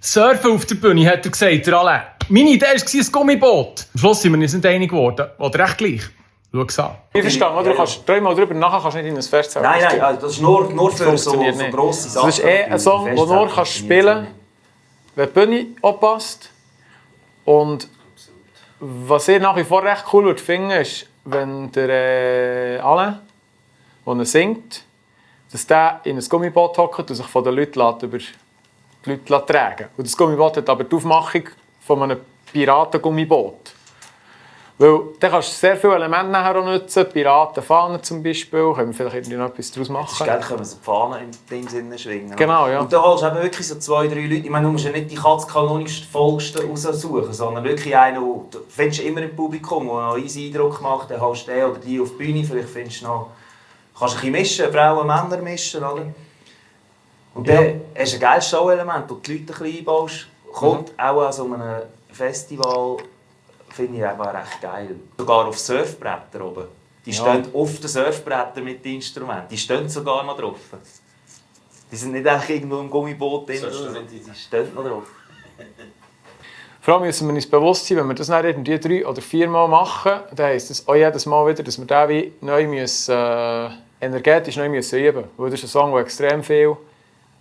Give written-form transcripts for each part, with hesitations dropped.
Surfen auf der Bühne, hat er gesagt, der Alain. Meine Idee war ein Gummiboot. Am Schluss sind wir uns nicht einig geworden. Oder recht gleich. Schau es an. Ich verstehe, oder? Du kannst dreimal drüber nachher kannst nicht in ein Festzelt. Nein, das ist nur für so grosse Sachen. Das ist ein Song, den du nur spielen kannst, wenn die Bühne anpasst. Und was ich nach wie vor recht cool finde, ist, wenn der Alain, der er singt, dass der in ein Gummiboot hockt und sich von den Leuten über die Leute tragen. Und das Gummiboot hat aber die Aufmachung von einem Piratengummiboot. Weil dann kannst du sehr viele Elemente nachher auch nutzen. Piratenfahnen zum Beispiel. Können wir vielleicht irgendwie noch etwas daraus machen. Dann können wir so die Fahnen in dem Sinne schwingen. Genau, ja. Und da holst du eben wirklich so 2, 3 Leute. Ich meine, du musst ja nicht die katzkanonischsten Vollsten raussuchen, sondern wirklich einen, du findest immer im Publikum, der noch einen Eindruck macht, dann holst du den oder die auf die Bühne. Vielleicht findest du noch, kannst du ein bisschen mischen, Frauen, Männer mischen, oder? Und dann hast du ein geiles Show-Element, wo du die Leute ein bisschen einbaust. Kommt auch an so einem Festival, finde ich einfach recht geil. Sogar auf Surfbrettern oben. Die stehen auf den Surfbrettern mit den Instrumenten. Die stehen sogar noch drauf. Die sind nicht einfach irgendwo im Gummiboot drin, die stehen noch drauf. Vor allem müssen wir uns bewusst sein, wenn wir das dann irgendwie 3 oder 4 Mal machen, dann heisst das auch jedes Mal wieder, dass wir den wie neu müssen, energetisch neu müssen üben. Weil das ist ein Song, der extrem viel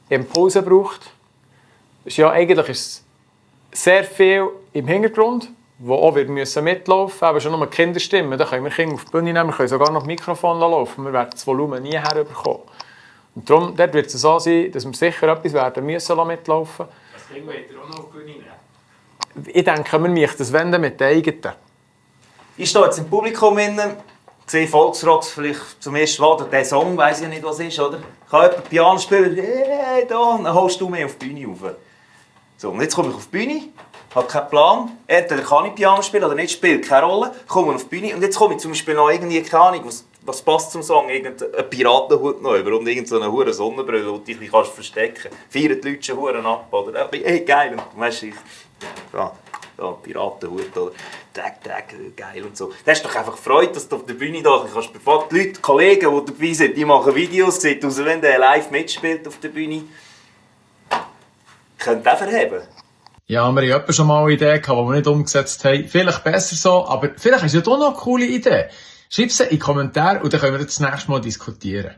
Impulse braucht. Eigentlich ist es sehr viel im Hintergrund, wo auch wir mitlaufen müssen. Eben schon nur die Kinderstimmen. Da können wir Kinder auf die Bühne nehmen, wir können sogar noch das Mikrofon laufen. Wir werden das Volumen nie herbekommen. Und darum dort wird es so sein, dass wir sicher etwas werden müssen mitlaufen. Das Ding wollt ihr auch noch auf die Bühne nehmen? Ich denke, wir müssen das wenden mit den eigenen. Ich stehe jetzt im Publikum, sehe Volksrocks vielleicht zum ersten Mal, oder der Song, weiss ich nicht, was ist, oder? Kann jemand Piano spielen, da, dann holst du mich auf die Bühne rauf. So, und jetzt komme ich auf die Bühne, habe keinen Plan, entweder kann ich Piano spielen oder nicht, spielt keine Rolle, komme auf die Bühne und jetzt komme ich zum Beispiel noch irgendwie, keine Ahnung, was passt zum Song, irgendein Piratenhut noch über und irgendeine hure Sonnenbrille, die du dich verstecken kannst. Feiern die Leute schon huren ab, oder? Hey, geil, und weißt du, Piratenhut, oder? Tag, geil und so. Das ist doch einfach Freude, dass du auf der Bühne da kannst. Die Leute, die Kollegen, die dabei sind, die machen Videos, sieht aus, wenn der live mitspielt auf der Bühne. Könnt ihr verheben. Ja, wir hatten schon mal eine Idee, die wir nicht umgesetzt haben. Vielleicht besser so, aber vielleicht ist ja doch noch eine coole Idee. Schreib sie in die Kommentare und dann können wir das nächste Mal diskutieren.